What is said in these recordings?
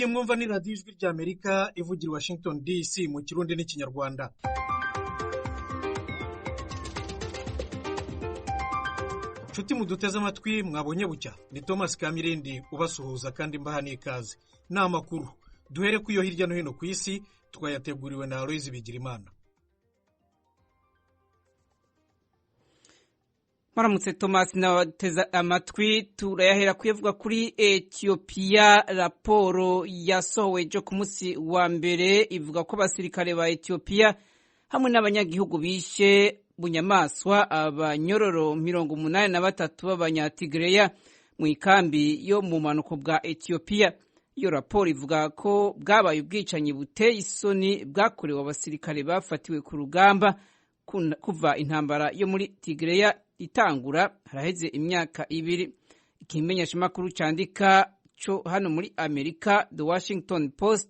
Mwumva ni Radiyo Ijwi ry'Amerika ivugira i Washington DC mu Kirundi n'Ikinyarwanda. Nshuti muduteze amatwi, mwabonye bucya. Ni Thomas Kamirindi ubasuhuza kandi mbaha n'ikaze. Ni amakuru duhere ku yo hirya no hino ku isi, twayateguriwe na Aloyizi Bigirimana. Maramutse Thomas n'abateza amatwi. Turayahera kuyavuga kuri Ethiopia. Raporo yasohowe ejo ku munsi wa mbere ivuga ko abasirikare ba Ethiopia hamwe n'abanyagihugu bishe bunyamaswa abanyororo 83 b'Abanyatigreya mu ikambi yo mu bumanuko bwa Ethiopia. Iyo raporo ivuga ko bwabaye ubwicanyi buteye isoni bwakorewe abasirikare bafatiwe ku rugamba kuva intambara yo muri Tigreya itangura haraheze imyaka 2. Ikimenyeshamakuru candika co hano muri Amerika, The Washington Post,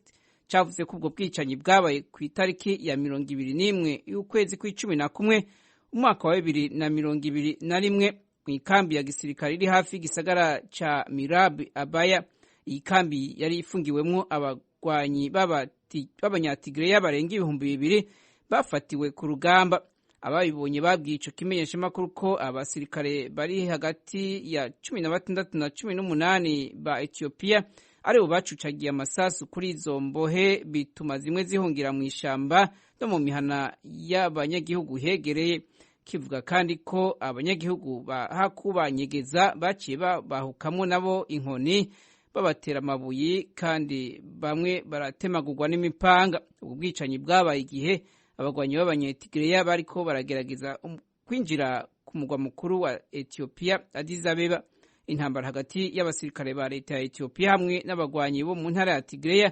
cavuze ko ubwo bwicanyi bwabaye ku itariki ya 21 y'ukwezi kw'icumi na kumwe umwaka wa 2021 mu ikambi ya gisirikare iri hafi y'igisagara ca Mirab Abaya. Iyi kambi yari ifungiwemwo abagwanyi b'Abanyatigireya barenga 2000 bafatiwe ku rugamba. Ababibonye babwiye ico kimenyeshamakuru ko abasirikare bari hagati ya 16 na 18 ba Ethiopia aribo bacucagiye amasasu kuri izo mbohe, bituma zimwe zihungira mu ishamba no mu mihana y'abanyagihugu hegereye. Kivuga kandi ko abanyagihugu bahakubanyegeza baciye bahukamwo nabo inkoni, babatera amabuye, kandi bamwe baratemagurwa n'imipanga. Ubwo bwicanyi bwabaye igihe abagwanyi b'Abanyetigireya bariko baragerageza kwinjira ku mugwa mukuru wa Ethiopia, Addis Abeba. Intambara hagati y'abasirikare ba leta ya Ethiopia hamwe n'abagwanyi bo mu ntara ya Tigreya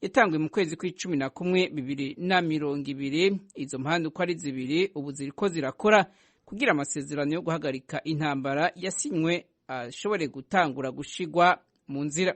yatanguye mu kwezi kw'icumi na kumwe 2020. Izo mpande uko ari zibiri ubu ziriko zirakora kugira amasezerano yo guhagarika intambara yasinywe ashobore gutangura gushigwa mu nzira.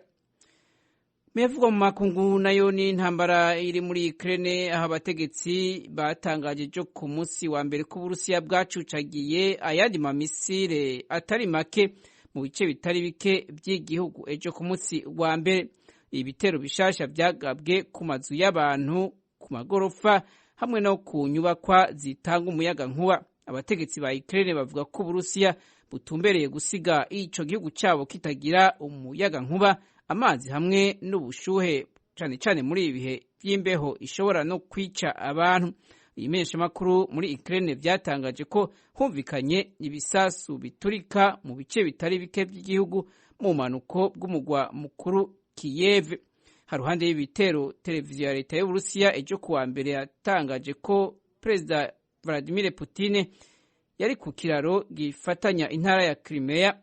Muyavugwa mu makungu nayo ni intambara iri muri Ukraine, aho abategetsi batangaje ejo ku munsi wa mbere ko Uburusiya bwacucagiye ayandi mamisire atari make mu bice bitari bike by'igihugu ejo ku munsi wa mbere. Ibitero bishasha byagabwe ku mazu y'abantu, ku magorofa hamwe no ku nyubakwa zitanga umuyaga nkuba. Abategetsi ba Ukraine bavuga ko Uburusiya butumbereye gusiga ico gihugu cyabo kitagira umuyaga nkuba, amazi hamwe n'ubushuhe, cane cane muri ibi bihe by'imbeho ishobora no kwica abantu. Ibimenyeshamakuru muri Ukraine vyatangaje ko humvikanye ibisasu biturika mu bice bitari bike by'igihugu mu bumanuko bw'umugwa mukuru Kiev. Haruhande y'ibitero, televiziyo ya leta y'Uburusiya ejo kuwa mbere yatangaje ko Perezida Vladimir Putin yari ku kiraro gifatanya intara ya Crimea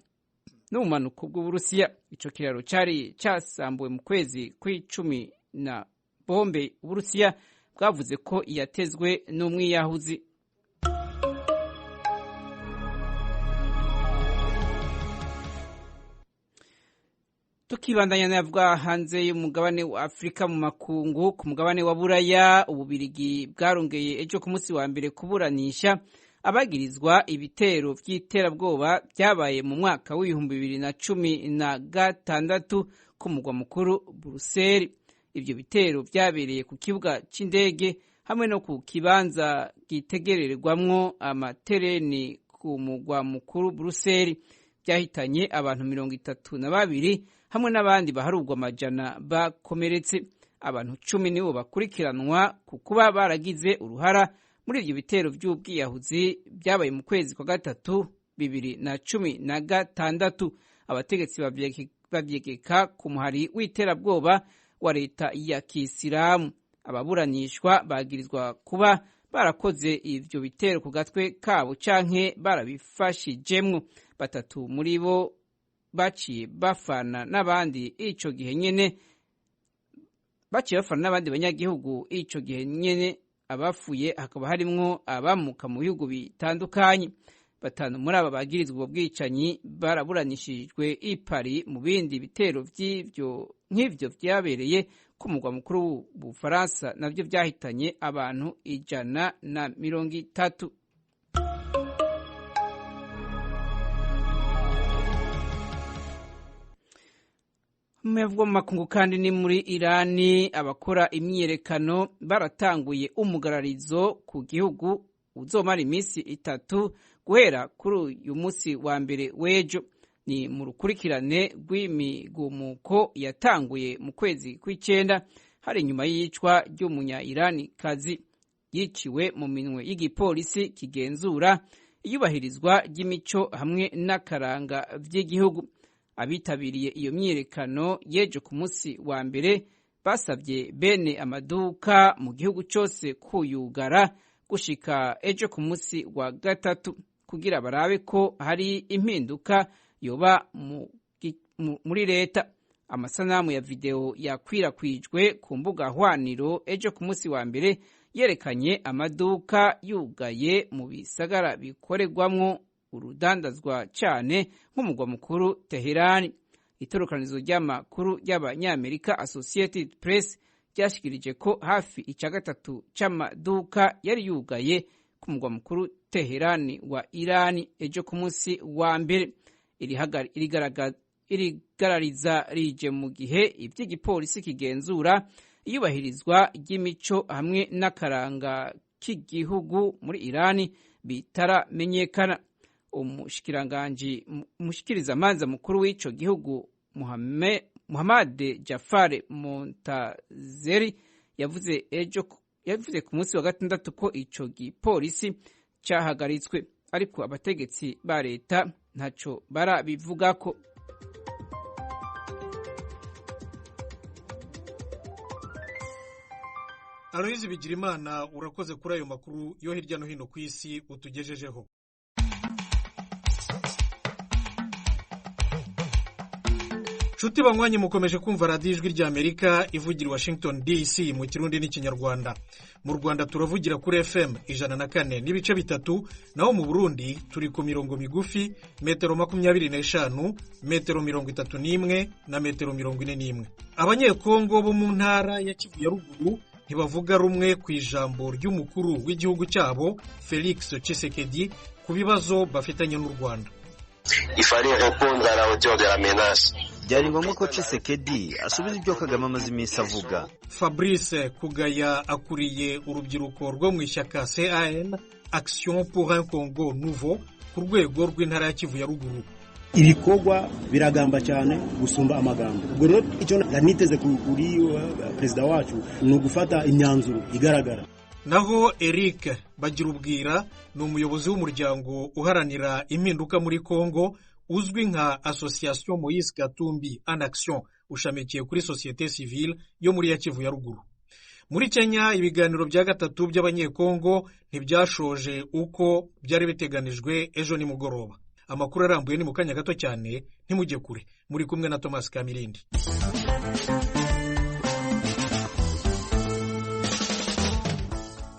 n'ubumanuko bw'Uburusiya. Ico kiraro cari casambuwe mu kwezi kw'icumi na bombe Uburusiya bwavuze ko yatezwe n'umwiyahuzi. Tukibandanya navuga hanze y'umugabane wa Afrika, mu makungu, ku mugabane wa Buraya, Ububirigi bwarongeye ejo ku munsi wa mbere kuburanisha abagirizwa ibitero vy'iterabwoba byabaye mu mwaka w'2016 ku mugwa mukuru Buruseli. Ivyo bitero vyabereye ku kibuga c'indege hamwe no ku kibanza gitegererwamwo amatereni ku mugwa mukuru Buruseli, byahitanye abantu 32 hamwe n'abandi baharurwa amajana bakomeretse. Abantu 10 nibo bakurikiranwa ku kuba baragize uruhara muri ivyo bitero vy'ubwiyahuzi byabaye mu kwezi kwa gatatu 2016. Abategetsi bavyegeka ku muhari w'iterabwoba wa leta ya Kisilamu. Ababuranishwa bagirizwa kuba barakoze ivyo bitero ku gatwe kabo canke barabifashijemwo. Batatu muri bo baciye bafana n'abandi ico gihe nyene, baciye bafana n'abandi banyagihugu ico gihe nyene. Abafuye hakaba harimwo abamuka mu bihugu bitandukanye. Batanu muri aba bagirizwa ubwo bwicanyi baraburanishijwe i Paris mu bindi bitero vy'ivyo nk'ivyo vyabereye ku mugwa mukuru w'Ubufaransa, navyo vyahitanye abantu 130. Mu makungu kandi ni muri Irani, abakora imyiyerekano baratanguye umugararizo ku gihugu uzomara iminsi 3 guhera kuri uyu munsi wa mbere w'ejo. Ni mu rukurikirane rw'imigumuko yatanguye mu kwezi kw'icyenda, hari inyuma y'iyicwa ry'umunya Irani kazi yiciwe mu minwe y'igipolisi kigenzura iyubahirizwa ry'imico hamwe n'akaranga by'igihugu. Abitabiriye iyo myiyerekano y'ejo ku munsi wa mbere basabye bene amaduka mu gihugu cyose kuyugara gushika ejo ku munsi wa gatatu kugira barabe ko hari impinduka yoba muri leta. Amasanamu ya videwo yakwirakwijwe ku mbuga hwaniro ejo ku munsi wa mbere yerekanye amaduka yugaye mu bisagara bikorerwamwo urudandazwa cyane nk'umugwa mukuru Teherani. Itororokanizo ry'amakuru y'Abanyamerika Associated Press ryashikirije ko hafi icya gatatu c'amaduka yari yugaye ku mugwa mukuru Teherani wa Irani ejo ku munsi wa mbere. Irigarariza rije mu gihe iby'igipolisi kigenzura iyubahirizwa ry'imico hamwe n'akaranga k'igihugu muri Irani bitaramenyekana. Umushikirizamanza mukuru w'ico gihugu Muhammad Jafar Montazeri yavuze ejo, yavuze ku munsi wa gatandatu ko ico gipolisi cyahagaritswe, ariko abategetsi ba leta ntaco barabivugako. Aloyizi Bigirimana, urakoze kuri ayo makuru yo hirya no hino ku isi utugejejeho. Nshuti banywanyi, mukomeje kumva radiyo Ijwi ry'Amerika ivugira Washington DC mu Kirundi n'Ikinyarwanda. Mu Rwanda turavugira kuri FM 104.3, naho mu Burundi turi ku mirongo migufi metero 25, metero 31 na metero 41. Abanyekongo bo mu ntara ya Kivu ya Ruguru ntibavuga rumwe ku ijambo ry'umukuru w'igihugu cyabo Felix Tshisekedi ku bibazo bafitanye n'u Rwanda. Il fallait répondre à la hauteur de la menace. Byari ngombwa ko Tshisekedi asubiza ibyo Kagame amaze iminsi avuga. Fabrice Kugaya akuriye urubyiruko rwo mu ishyaka CAN Action pour un Congo Nouveau ku rwego rw'intara ya Kivu ya Ruguru. Ibikorwa biragamba cyane gusumba amagambo. Ubwo rero icyo niteze kuri perezida wacu ni ugufata imyanzuro igaragara. Naho Eric Bagirubwira ni umuyobozi w'umuryango uharanira impinduka muri Congo uzwi nka Association Moïse Katumbi en Action, ushamikiye kuri société civile yo muri ya Kivu ya Ruguru. Muri Kenya ibiganiro bya gatatu by'Abanyekongo ntibyashoje uko byari biteganijwe ejo nimugoroba. Amakuru arambuye ni mu kanya gato cyane, ntimujye kure. Muri kumwe na Thomas Kamirindi.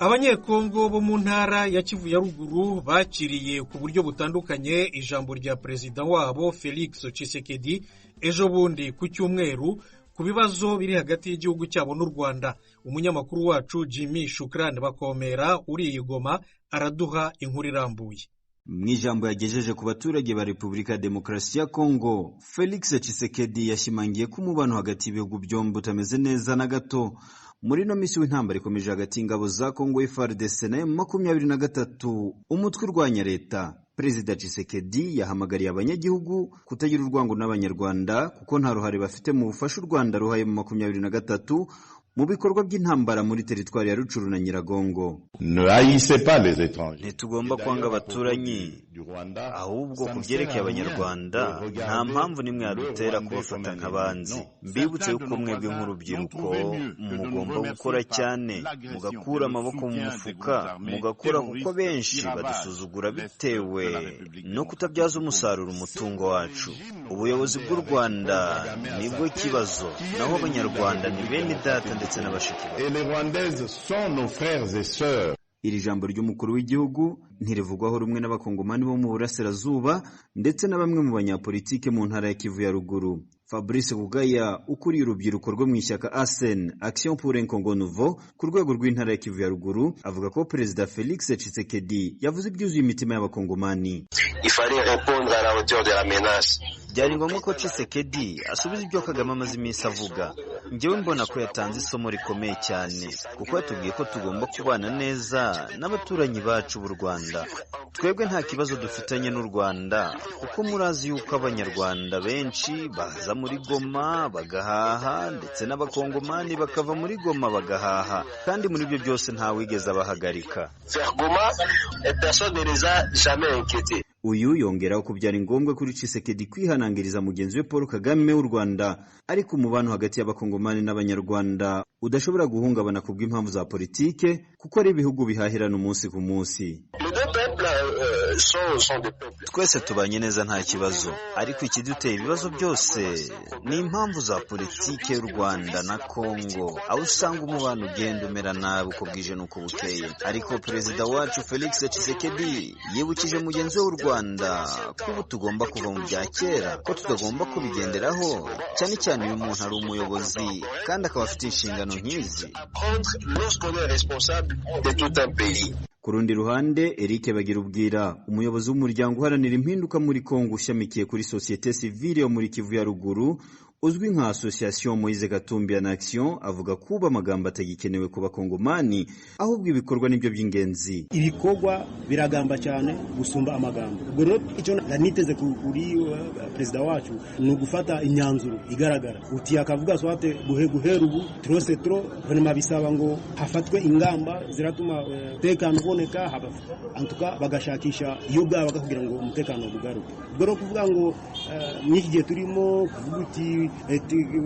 Abanyekongo bo mu ntara ya Kivu ya Ruguru bakiriye ku buryo butandukanye ijambo rya perezida wabo Felix Tshisekedi ejo bundi ku cyumweru ku bibazo biri hagati y'igihugu cyabo n'u Rwanda. Umunyamakuru wacu Jimmy Shukran Bakomera uri i Goma araduha inkuru irambuye. Mu ijambo yagejeje ku baturage ba Repubulika ya Demokarasi ya Kongo, Felix Tshisekedi yashimangiye ko umubano hagati y'ibihugu byombi utameze neza na gato. Muri ino minsi w'intambara ikomeje hagati y'ingabo za Kongo FARDC na M23, umutwe urwanya leta. Perezida Tshisekedi yahamagariye abanyagihugu kutagira urwango n'Abanyarwanda kuko nta ruhare bafite mu bufasha u Rwanda ruhaye mu 23 mu bikorwa by'intambara muri teritwari ya Rucuru na Nyiragongo. Ntitugomba kwanga abaturanyi, ahubwo ku byerekeye Abanyarwanda nta mpamvu n'imwe yadutera kubafata nk'abanzi. Mbibutse yuko mwebwe nk'urubyiruko mugomba gukora cyane, mugakura amaboko mu mufuka, mugakora kuko benshi badusuzugura bitewe no kutabyaza umusaruro umutungo wacu. Ubuyobozi bw'u Rwanda nibwo kibazo, naho Abanyarwanda ni bene data ndetse n'abashiki bacu. Iri jambo ry'umukuru w'igihugu ntirivugwaho rumwe n'abakongomani bo mu burasirazuba ndetse na bamwe mu banyapolitike mu ntara ya Kivu ya Ruguru. Fabrice Bugaya ukuriye urubyiruko rwo mu ishyaka ASEN Action pour un Congo Nouveau ku rwego rw'intara ya Kivu ya ruguru avuga ko Perezida Felix Tshisekedi yavuze ibyuzuye imitima y'abakongomani. Il fallait répondre à la hauteur de la menace. Byari ngombwa ko Tshisekedi asubiza ibyo Kagame amaze iminsi avuga. Njyewe mbona ko yatanze isomo rikomeye cyane kuko yatubwiye ko tugomba kubana neza n'abaturanyi bacu b'u Rwanda. Twebwe nta kibazo dufitanye n'u Rwanda kuko murazi yuko abanyarwanda benshi baza muri Goma bagahaha ndetse n'abakongomani bakava muri Goma bagahaha, kandi muri ibyo byose ntawigeze abahagarika. Uyu yongeraho ko byari ngombwa kuri Tshisekedi kwihanangiriza mugenzi we Paul Kagame w'u Rwanda, ariko umubano hagati y'abakongomani n'abanyarwanda udashobora guhungabana ku bw'impamvu za politike kuko ari ibihugu bihahirana umunsi ku munsi. Twese tubanye neza nta kibazo, ariko ikiduteye ibibazo byose ni impamvu za politike y'u Rwanda na Kongo, aho usanga umubano ugenda umera nabi uko bwije n'uko bukeye. Ariko perezida wacu Felix Tshisekedi yibukije mugenzi we w'u Rwanda ko ubu tugomba kuva mu bya kera, ko tutagomba kubigenderaho, cyane cyane iyo umuntu ari umuyobozi kandi akaba afite inshingano nk'izi. Ku rundi ruhande, Eric Bagirubwira, umuyobozi w'umuryango uharanira impinduka muri Kongo ushamikiye kuri Société Civile yo muri Kivu ya ruguru uzwi nka Association Moise Katumbi en Action, avuga kuba amagambo atagikenewe ku bakongomani ahubwo ibikorwa nibyo by'ingenzi. Ibikorwa biragamba cyane gusumba amagambo. Ubwo rero icyo niteze kuri perezida wacu ni ugufata imyanzuro igaragara, uti akavuga swate guhera ubu trose tro vraiment bisaba ngo hafatwe ingamba ziratuma umutekano uboneka, antuka bagashakisha iyo bwabaga kugira ngo umutekano ugaruke. Ubwo rero kuvuga ngo mw'iki gihe turimo kuvuga uti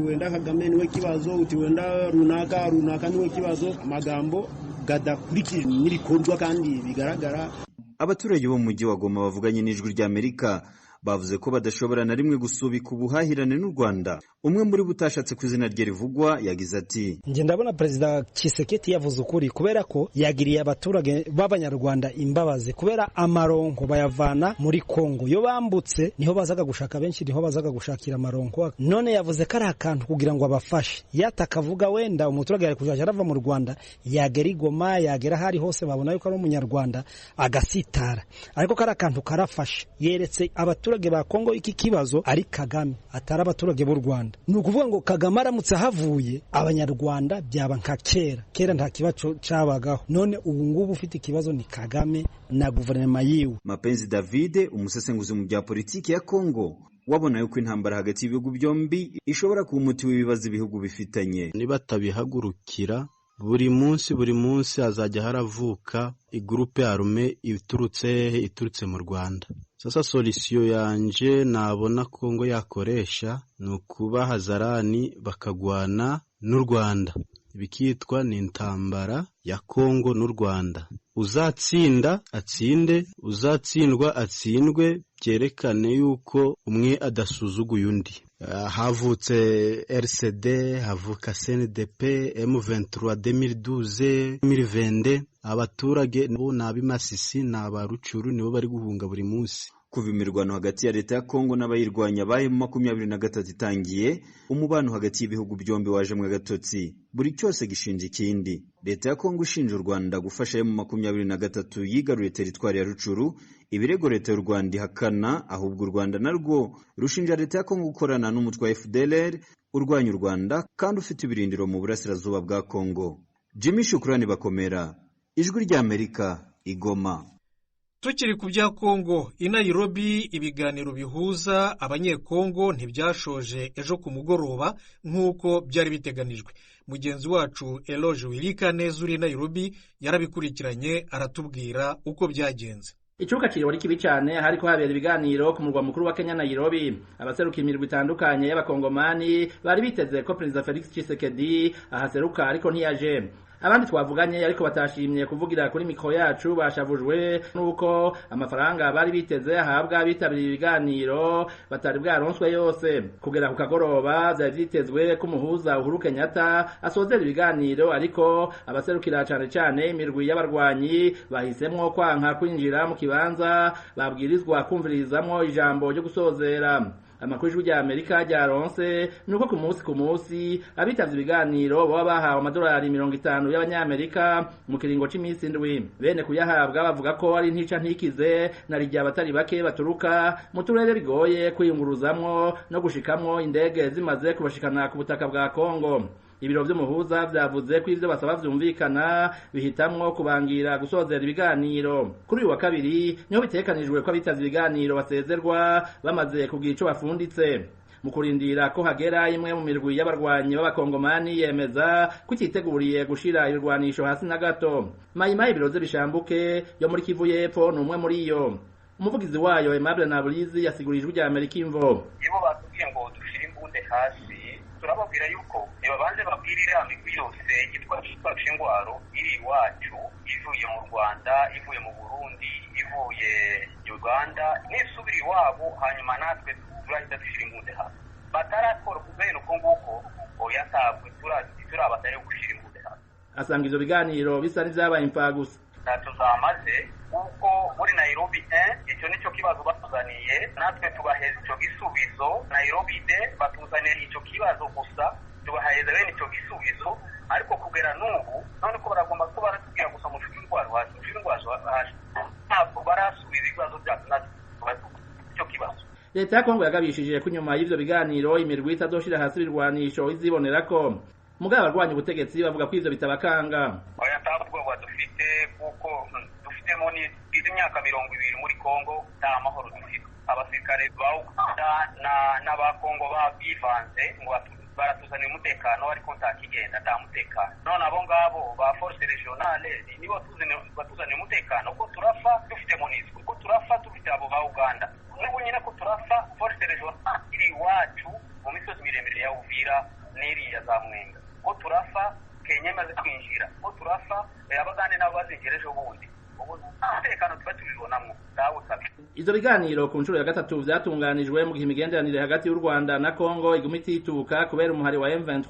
wenda Kagame niwe kibazo, uti wenda runaka runaka niwe kibazo, amagambo gadakurikije n'ibikorwa kandi bigaragara. Abaturage bo mu mujyi wa Goma bavuganye n'Ijwi ry'Amerika bavuze ko badashobora na rimwe gusubika ubuhahirane n'u Rwanda. Umwe muri bo utashatse ku izina rye rivugwa yagize ati: Njye ndabona Perezida Tshisekedi yavuze ukuri kubera ko yagiriye abaturage b'abanyarwanda imbabazi, kubera amaronko bayavana muri Kongo, iyo bambutse niho bazaga gushaka benshi, niho bazaga gushakira amaronko. None yavuze ko ari akantu kugira ngo abafashe, yatakavuga wenda umuturage yari kujaja arava mu Rwanda yagera i Goma, yagera ahari hose babona yuko ari umunyarwanda agasitara, ariko kari akantu karafashe, yeretse abaturage ba Kongo iki kibazo ari Kagame atari abaturage b'u Rwanda. Ni ukuvuga ngo Kagame aramutse ahavuye abanyarwanda byaba nka kera. Kera nta kibazo cabagaho, none ubu ngubu ufite ikibazo ni Kagame na guverinoma yiwe. Mapenzi David, umusesenguzi mu bya politiki ya Kongo, wabona yuko intambara hagati y'ibihugu byombi ishobora kuba umuti w'ibibazo ibihugu bifitanye. Nibatabihagurukira buri munsi hazajya haravuka igurupe arume iturutse hehe? Iturutse mu Rwanda. Sasa solisiyo yanje nabona Kongo yakoresha ni ukuba hazarani bakagwana n'u Rwanda, bikitwa ni intambara ya Kongo n'u Rwanda. Uzatsinda atsinde, uzatsindwa atsindwe, byerekane yuko umwe adasuzuguye undi. Havutse RCD, havuka CNDP, M23 2012, 2022. Abaturage bo ni ab'imasisi, ni abarucuru, nibo bari guhunga buri munsi. Kuva imirwano hagati ya leta ya Kongo n'abayirwanya ba M23 itangiye, umubano hagati y'ibihugu byombi wajemwe agatotsi, buri cyose gishinja ikindi. Leta ya Kongo ishinja u Rwanda gufasha M23 yigaruriye teritwari ya Rucuru, ibirego leta y'u Rwanda ihakana, ahubwo u Rwanda narwo rushinja leta ya Kongo gukorana n'umutwe wa FDLR urwanya u Rwanda kandi ufite ibirindiro mu burasirazuba bwa Kongo. Jimmy Shukrani Bakomera, Ijwi ry'Amerika, Igoma. Tukiri ku bya Kongo, i Nairobi ibiganiro bihuza abanyekongo ntibyashoje ejo ku mugoroba nk'uko byari biteganijwe. Mugenzi wacu Eloge Wirikaneza uri i Nairobi yarabikurikiranye, aratubwira uko byagenze. Icuka kiriho kibi cyane hariko habera ibiganiro ku murwa mukuru wa Kenya Nairobi. Abaseruka imirwi itandukanye y'abakongomani bari biteze ko Perezida Felix Tshisekedi ahaseruka, ariko ntiyaje. Abandi twavuganye ariko batashimye kuvugira kuri mikro yacu bashavujwe nuko amafaranga bari biteze ahabwa abitabiriye ibiganiro batari bwaronswe yose. Kugera ku kagoroba vyari vyitezwe ko umuhuza Uhuru Kenyatta asozera ibiganiro, ariko abaserukira cane cane imirwi y'abarwanyi bahisemwo kwanka kwinjira mu kibanza babwirizwa kumvirizamwo ijambo ryo gusozera. Amakuru y'Ijwi rya Amerika ryaronse nuko ku munsi ku munsi abitavye ibiganiro baba bahawe amadolari 50 y'abanyamerika mu kiringo c'imisi 7. Bene kuyahabwa bavuga ko ari ntica ntikize na rirya abatari bake baturuka mu turere bigoye kwiyunguruzamwo no gushikamwo indege zimaze kubashikana ku butaka bwa Kongo. Ibiro vy'umuhuza vyavuze ko ivyo basaba vyumvikana, bihitamwo kubangira gusozera ibiganiro. Kuri uyu wa kabiri niho bitekanijwe ko abitavye ibiganiro basezerwa bamaze kugira ico bafunditse. Mu kurindira ko hagera, imwe mu mirwi y'abarwanyi b'abakongomani yemeza ko ititeguriye gushira ibirwanisho hasi na gato. Mayimayi Biroze Bishambuke yo muri Kivu y'Epfo ni umwe muri iyo. Umuvugizi wayo Aimable Naburizi yasigurije Ijwi rya Amerika imvo. Ibo batubwiye ngo dushire imbunde hasi, turababwira yuko nibabanze babwire iriya migwi yose yitwa ingwaro iri iwacu, ivuye mu Rwanda, ivuye mu Burundi, ivuye Uganda, nisubira iwabo, hanyuma natwe turahita dushira imbunde hasi. Batarakora bene uko nguko, oya, ntabwo turabatari gushira imbunde hasi. Asanga ivyo biganiro bisa n'ivyabaye imfagusa. Ntacyo zamaze, kuko muri Nairobi 1 icyo nicyo kibazo batuzaniye, natwe tubaheza icyo gisubizo. Nairobi 2 batuzaniye icyo kibazo gusa, tubaheza bene icyo gisubizo. Ariko kugera n'ubu none ko baragomba ko baratubwira gusa mushire indwara hasi, mushire indwara hasi, ntabwo barasubiza ibibazo byacu natwe icyo kibazo. Leta ya Kongo yagabishije ko inyuma y'ivyo biganiro imirwi itazoshira hasi ibirwanisho izibonerako. Mugabo abarwanya ubutegetsi bavuga ko ivyo bitabakanga. Oya, nta bwoba dufite, kuko dufitemo izi myaka 20 muri Kongo nta mahoro dufite. Abasirikare ba Uganda n'aba Kongo bivanze ngo baratuzanira umutekano, ariko nta kigenda, nta mutekano. None abo ngabo ba force regionale nibo batuzanira umutekano? Ko turafa dufite MONUSCO, ko turafa dufite abo ba Uganda, n'ubu nyine ko turafa force regionale iri iwacu mu misozi miremire ya Uvira n'iriya za Mwenga, ko turafa Kenya imaze kwinjira, ko turafa abagande nabo bazinjira ejo bundi, ubu umutekano tuba tubibonamwo dawe kabisa. Ivyo biganiro ku nshuro ya gatatu vyatunganijwe mu gihe imigenderanire hagati y'u Rwanda na Kongo iguma itituka kubera umuhari wa M23.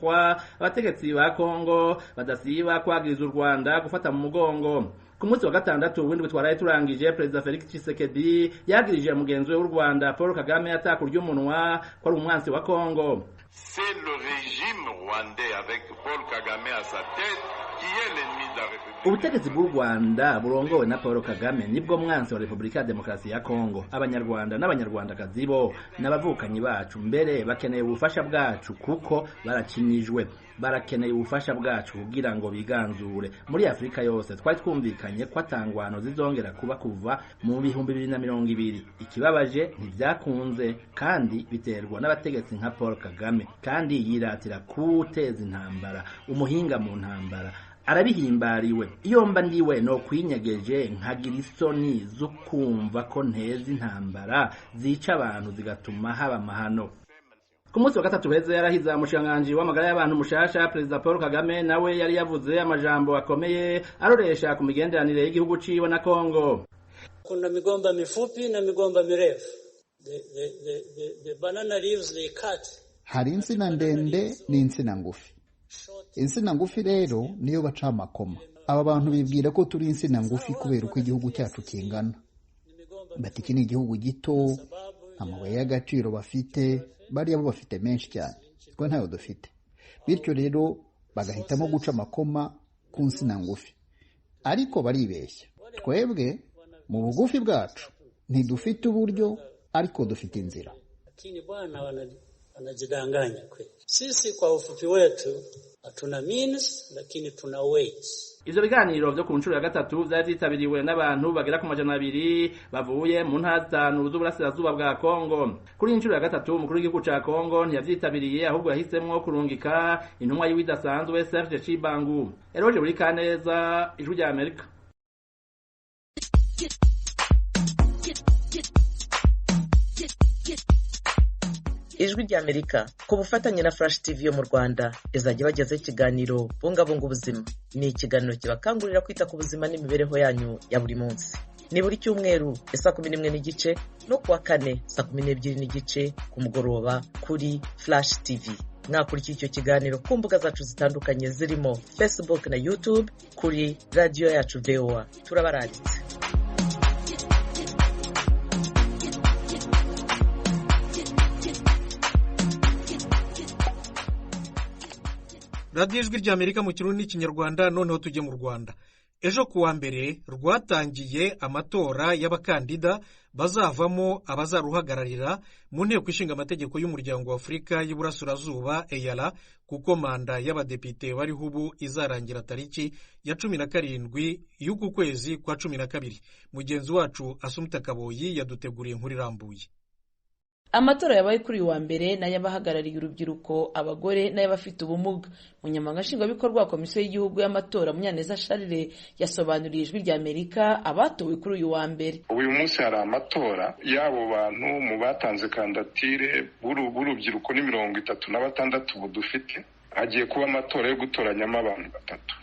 Abategetsi ba Kongo badasiba kwagiriza u Rwanda gufata mu mugongo. Ku munsi wa gatandatu w'indwi twaraye turangije, Perezida Felix Tshisekedi yagirije mugenzi we w'u Rwanda Paul Kagame atakurya umunwa ko ari umwansi wa Kongo. C'est le régime rwandais avec Paul Kagame à sa tête qui est l'ennemi de la République. Ubutegetsi bw'u Rwanda burongowe na Paul Kagame nibwo mwansi wa Republika ya Demokarasi ya Kongo. Abanyarwanda n'abanyarwandakazi bo n'abavukanyi bacu, mbere bakeneye ubufasha bwacu kuko baracinyijwe. Barakeneye ubufasha bwacu kugira ngo biganzure. Muri Afrika yose twari twumvikanye ko atangwano zizongera kuba kuva mu 2020. Ikibabaje ntibyakunze, kandi biterwa n'abategetsi nka Paul Kagame, kandi yiratira kuteza intambara, umuhinga mu ntambara arabihimbariwe. Iyo mba ndiwe no kwinyegeje nkagira isoni zo kumva ko nteza intambara zica abantu zigatuma haba amahano. Ku munsi wa gatatu heze yarahiza umushikiranganji w'amagara y'abantu mushasha, Perezida Paul Kagame nawe yari yavuze amajambo akomeye aroresha ku migenderanire y'igihugu ciwe na Kongo. Kuna migomba mifupi na migomba mirefu. The banana leaves they cut. Hari insina ndende n'insina ngufi. Insina ngufi rero niyo baca amakoma. Aba bantu bibwira ko turi insina ngufi kubera uko igihugu cyacu kingana. Bati iki ni igihugu gito, amabuye y'agaciro bafite bariya bo bafite menshi cyane, twe ntayo dufite. Bityo rero bagahitamo guca amakoma ku nsina ngufi. Ariko baribeshya, twebwe mu bugufi bwacu ntidufite uburyo, ariko dufite inzira. Lakini bwana wanajidanganya kweli. Sisi kwa ufupi wetu hatuna means, lakini tuna ways. Ivyo biganiro vyo ku nshuro ya gatatu vyari vyitabiriwe n'abantu bagera ku 200 bavuye mu ntara zitanu z'uburasirazuba bwa Kongo. Kuri inshuro ya gatatu umukuru w'igihugu ca Kongo ntiyavyitabiriye, ahubwo yahisemwo kurungika intumwa yiwe idasanzwe Serge Chibangu. Eroje Burikaneza, Ijwi rya Amerika. Ijwi rya Amerika ku bufatanye na Flash TV yo mu Rwanda izajya bagezaho ikiganiro Bungabunga Ubuzima. Ni ikiganiro kibakangurira kwita ku buzima n'imibereho yanyu ya buri munsi. Ni buri cyumweru saa 11:30 no kuwa kane saa 12:30 ku mugoroba kuri Flash TV. Mwakurikiye icyo kiganiro ku mbuga zacu zitandukanye zirimo Facebook na YouTube kuri radiyo yacu VOA. Turabararitse. Radiyo Ijwi ry'Amerika mu Kirundi n'Ikinyarwanda. Noneho tujye mu Rwanda. Ejo kuwa mbere rwatangiye amatora y'abakandida bazavamo abazaruhagararira mu Nteko Ishinga Amategeko y'Umuryango wa Afurika y'Iburasirazuba, EALA, kuko manda y'abadepite bariho ubu izarangira tariki ya 17 y'uku kwezi kwa 12. Mugenzi wacu Asumta Kaboyi yaduteguriye inkuru irambuye. Amatora yabaye kuri uyu wa mbere n'ay'abahagarariye urubyiruko, abagore n'ay'abafite ubumuga. Umunyamabanga Nshingwabikorwa wa Komisiyo y'Igihugu y'Amatora, Munyaneza Charles, yasobanuriye Ijwi rya Amerika abatowe kuri uyu wa mbere. Uyu munsi hari amatora y'abo bantu mu batanze kandidatire b'urubyiruko ni 36 ubu dufite. Hagiye kuba amatora yo gutoranyamo abantu batatu.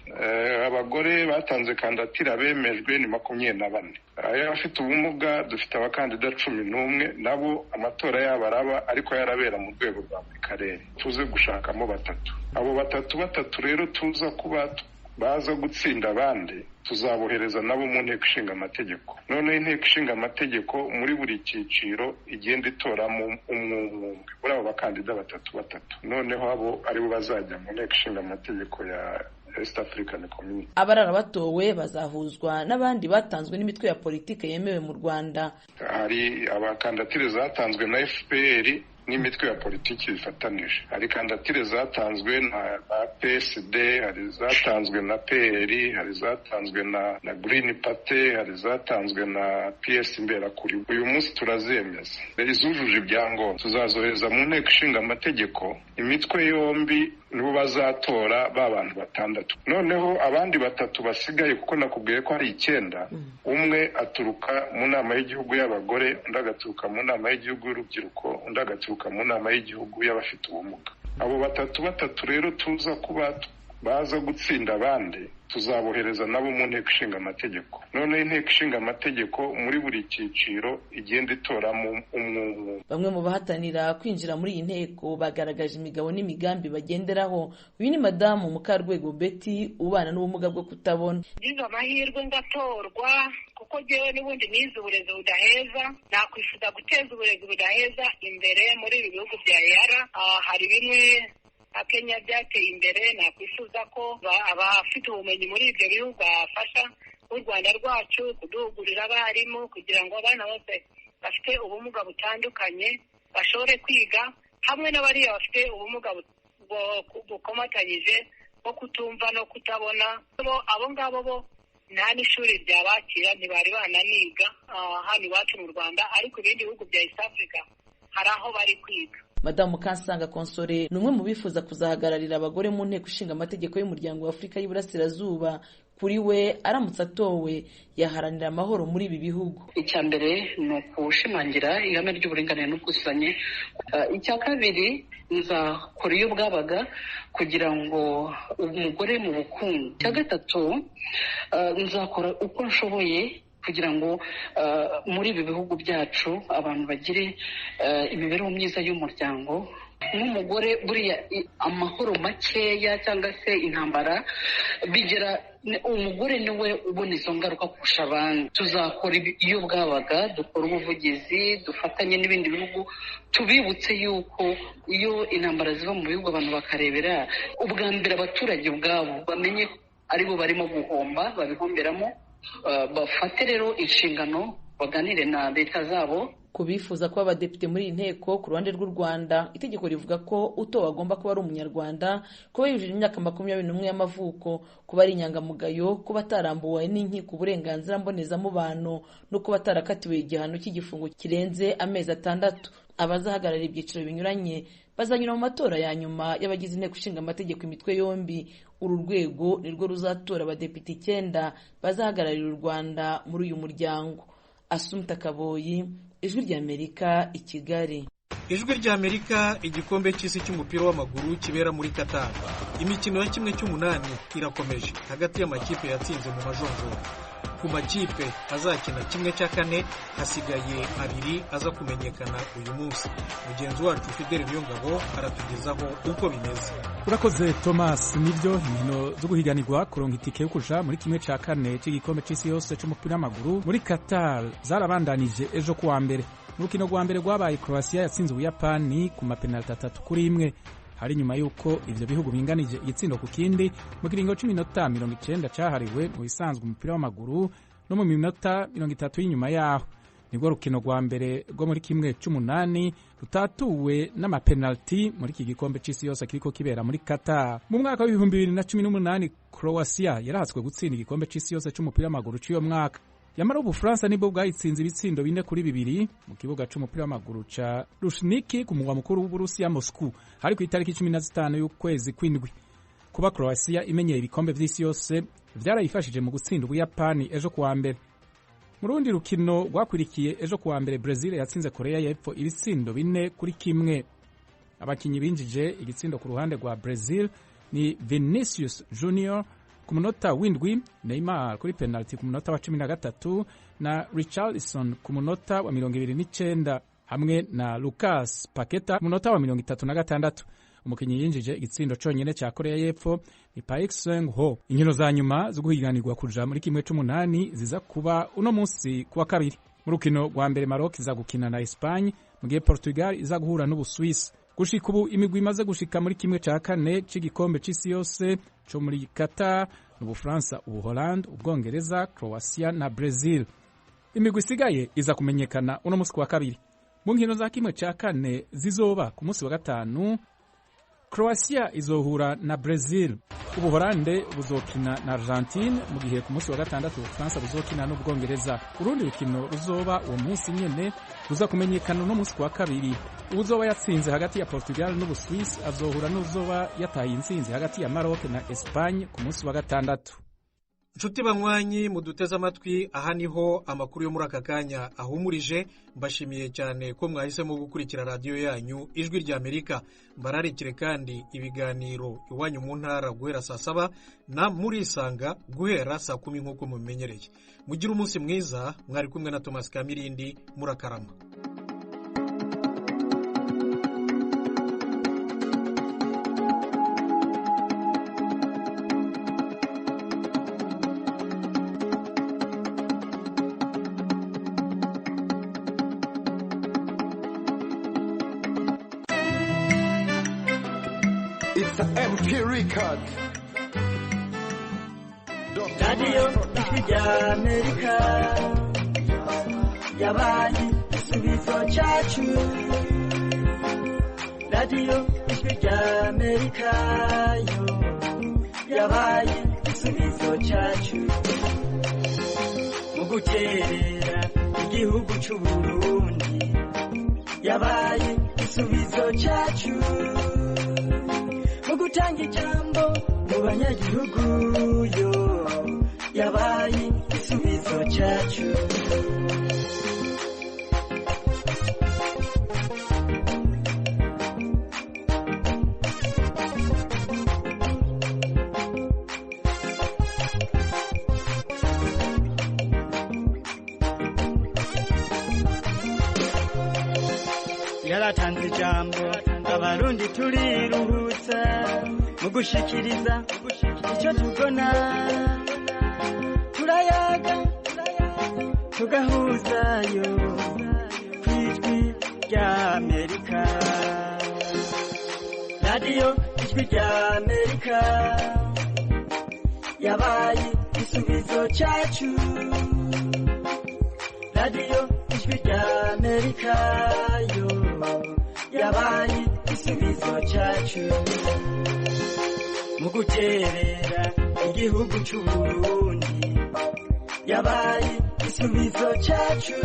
Abagore batanze kandidatire bemejwe ni 24. Abafite ubumuga dufite abakandida 11, nabo amatora yabo araba ariko yarabera mu rwego rwa buri karere. Tuze gushakamo batatu. Abo batatu batatu rero tuza kuba baza gutsinda abandi, tuzabohereza nabo mu Nteko Ishinga Amategeko. Noneho Inteko Ishinga Amategeko muri buri cyiciro igenda itoramo umwe umwe muri abo bakandida batatu batatu, noneho abo aribo bazajya mu Nteko Ishinga Amategeko ya East African Community. Abarara batowe bazahuzwa n'abandi batanzwe n'imitwe ya politiki yemewe mu Rwanda. Hari abakandidatire zatanzwe na FPR n'imitwe ya politiki bifatanije, hari kandidatire zatanzwe na PSD, hari zatanzwe na PL, hari zatanzwe na Green Party, hari zatanzwe na PS Imberakuri. Uyu munsi turazemeza izujuje ibyangombwa, tuzazohereza mu Nteko Ishinga Amategeko. Imitwe yombi nibo bazatora ba bantu batandatu, noneho abandi batatu basigaye, kuko nakubwiye ko hari 9, umwe aturuka mu Nama y'Igihugu y'Abagore, undi agaturuka mu Nama y'Igihugu y'Urubyiruko, undi agaturuka mu Nama y'Igihugu y'Abafite Ubumuga. Abo batatu batatu rero tuza kuba baza gutsinda abandi, tuzabohereza nabo mu Nteko Ishinga Amategeko. Noneho Inteko Ishinga Amategeko muri buri cyiciro igenda itoramo umwe umwe. Bamwe mu bahatanira kwinjira muri iyi nteko bagaragaje imigabo n'imigambi bagenderaho. Uyu ni Madamu Mukarwego Betty, ubana n'ubumuga bwo kutabona. Ngize amahirwe ngatorwa, kuko jyewe n'ubundi nize uburezi budaheza, nakwifuza guteza uburezi budaheza imbere muri ibi bihugu bya EALA. Hari bimwe nka Kenya byateye imbere, nakwifuza ko abafite ubumenyi muri ibyo bihugu bafasha u Rwanda rwacu kuduhugurira abarimu kugira ngo abana bose bafite ubumuga butandukanye bashobore kwiga, hamwe n'abariya bafite ubumuga bukomatanyije bwo kutumva no kutabona. Abo ngabo bo nta n'ishuri ryabakira, ntibari bananiga hano iwacu mu Rwanda, ariko ibindi bihugu bya East Africa hari aho bari kwiga. Madamu Kansanga Console ni umwe mu bifuza kuzahagararira abagore mu Nteko Ishinga Amategeko y'Umuryango wa Afurika y'Iburasirazuba. Kuri we, aramutse atowe, yaharanira amahoro muri ibi bihugu. Icya mbere ni ukushimangira ihame ry'uburinganire n'ubwuzuzanye. Icya kabiri, nzakora iyo bwabaga kugira ngo umugore mu bukungu. Icya gatatu, nzakora uko nshoboye kugira ngo muri ibi bihugu byacu abantu bagire imibereho myiza y'umuryango. Nk'umugore buriya amahoro makeya cyangwa se intambara bigira umugore niwe ubona izo ngaruka kurusha abandi. Tuzakora iyo bwabaga, dukora ubuvugizi, dufatanye n'ibindi bihugu, tubibutse yuko iyo intambara ziba mu bihugu abantu bakarebera, ubwa mbere abaturage ubwabo bamenye aribo barimo guhomba, babihomberamo, bafate rero inshingano, baganire na leta zabo. Ku bifuza kuba abadepite muri iyi nteko ku ruhande rw'u Rwanda, itegeko rivuga ko utowe agomba kuba ari Umunyarwanda, kuba yujuje imyaka 21 y'amavuko, kuba ari inyangamugayo, kuba atarambuwe n'inkiko uburenganzira mbonezamubano, no kuba atarakatiwe igihano cy'igifungo kirenze amezi 6. Abazahagararira ibyiciro binyuranye bazanyura mu matora ya nyuma y'abagize Inteko Ishinga Amategeko imitwe yombi. Uru rwego nirwo ruzatora abadepite 9 bazahagararira u Rwanda muri uyu muryango. Asumta Kaboyi, Ijwi ry'Amerika, i Kigali. Ijwi ry'Amerika. Igikombe cy'Isi cy'umupira w'amaguru kibera muri Qatar. Imikino ya 1/8 irakomeje hagati y'amakipe yatsinze mu majonjora. Ku makipe azakina 1/4 hasigaye abiri aza kumenyekana uyu munsi. Mugenzi wacu Fidel Niyongabo aratugezaho uko bimeze. Urakoze Thomas. Nibyo, inkino zo guhiganirwa kuronka itike yo kuja muri 1/4 cy'igikombe c'isi yose c'umupira w'amaguru muri Qatar zarabandanije ejo kuwa mbere. Mu rukino rwa mbere rwabaye, Croatia yatsinze Ubuyapani ku mapenaliti 3-1. Hari nyuma y'uko ivyo bihugu binganije igitsindo ku kindi mu kiringo c'iminota 90 cahariwe mu bisanzwe umupira w'amaguru no mu minota 30 y'inyuma yaho. Nibwo rukino rwa mbere rwo muri kimwe c'umunani rutatuwe n'amapenaliti muri iki gikombe c'isi yose kiriko kibera muri Qatar. Mu mwaka w'2018 Croatia yarahatswe gutsinda igikombe c'isi yose c'umupira w'amaguru c'uyo mwaka. Yamara Ubufaransa nibwo bwayitsinze ibitsindo 4-2 mu kibuga c'umupira w'amaguru ca Lushniki ku mugwa mukuru w'Uburusiya Moscow, hari ku itariki 15 y'ukwezi kw'indwi. Kuba Croatia imenyeye ibikombe vy'isi yose vyarayifashije mu gutsinda Ubuyapani ejo kuwa mbere. Mu rundi rukino rwakwirikiye ejo kuwa mbere, Brazil yatsinze Korea y'Epfo ibitsindo 4-1. Abakinyi binjije igitsindo ku ruhande rwa Brazil ni Vinicius Junior ku munota w'indwi, Neymar kuri penalty ku munota wa 13 na Richarlison ku munota wa 29 hamwe na Lucas Paqueta ku munota wa 36. Umukinyi yinjije igitsindo conyene ca Korea y'Epfo ni Paik Seung Ho. Inkino za nyuma zo guhiganirwa kuja muri kimwe c'umunani ziza kuba uno munsi kuwa kabiri. Mu rukino rwa mbere Maroc iza gukina na Espagne, mu gihe Portugal iza guhura n'Ubusuwisi. Gushika ubu imigwi imaze gushika muri kimwe ca kane c'igikombe c'isi yose co muri Qatar n'Ubufaransa, Ubuholandi, Ubwongereza, Croatia na Brazil. Imigwi isigaye iza kumenyekana uno munsi kuwa kabiri. Mu nkino za kimwe ca kane zizoba ku munsi wa gatanu, Croatia izohura na Brazil, Ubuholande buzokina na Argentine, mu gihe ku munsi wa gatandatu Ubufaransa buzokina n'Ubwongereza. Urundi rukino ruzoba uwo munsi nyene ruza kumenyekana uno munsi kuwa kabiri. Uwuzoba yatsinze hagati ya Portugal n'Ubuswisi azohura n'uzoba yataye intsinzi hagati ya Maroc na Espagne ku munsi wa gatandatu. Nshuti banywanyi muduteze amatwi, aha niho amakuru yo muri aka kanya ahumurije. Mbashimiye cyane ko mwahisemo gukurikira radiyo yanyu Ijwi rya Amerika. Mbararikire kandi ibiganiro iwanyu mu ntara guhera saa 7 na murisanga guhera saa 10 nk'uko mubimenyereye. Mugire umunsi mwiza, mwari kumwe na Thomas Kamirindi, murakarama. It's an MP record. Radio Ijwi rya Amerika yabaye igisubizo cyacu. Radio Ijwi rya Amerika yo yabaye igisubizo cyacu. Mu guterera igihugu cy'u Burundi yabaye igisubizo cyacu. Mu gutanga ijambo mu banyagihugu yo yabaye igisubizo cyacu. Yaratanze ijambo abarundi turiruhutsa mu gushikiriza icyo tubona, turayaga tugahuzayo ku Ijwi rya Amerika. Radiyo Ijwi rya Amerika yabaye igisubizo cyacu. Radiyo Ijwi rya Amerika yo yabaye igisubizo cyacu. Mu guterera igihugu cy'u Burundi yabaye igisubizo cyacu.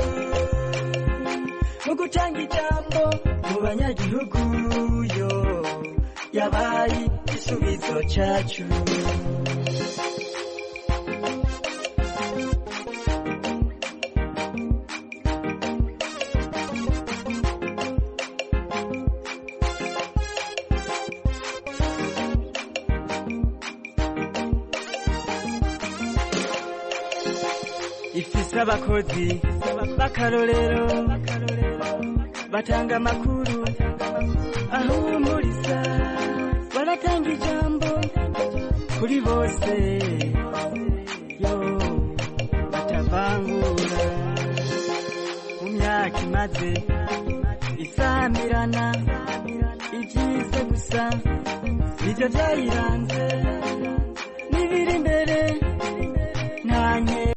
Mu gutanga ijambo mu banyagihugu yo yabaye igisubizo cyacu. Ifise abakozi b'akarorero batanga amakuru ahumuriza, baratanga ijambo kuri bose yo batavangura. Mu myaka imaze isamirana Ibyiza gusa nibyo byayiranze.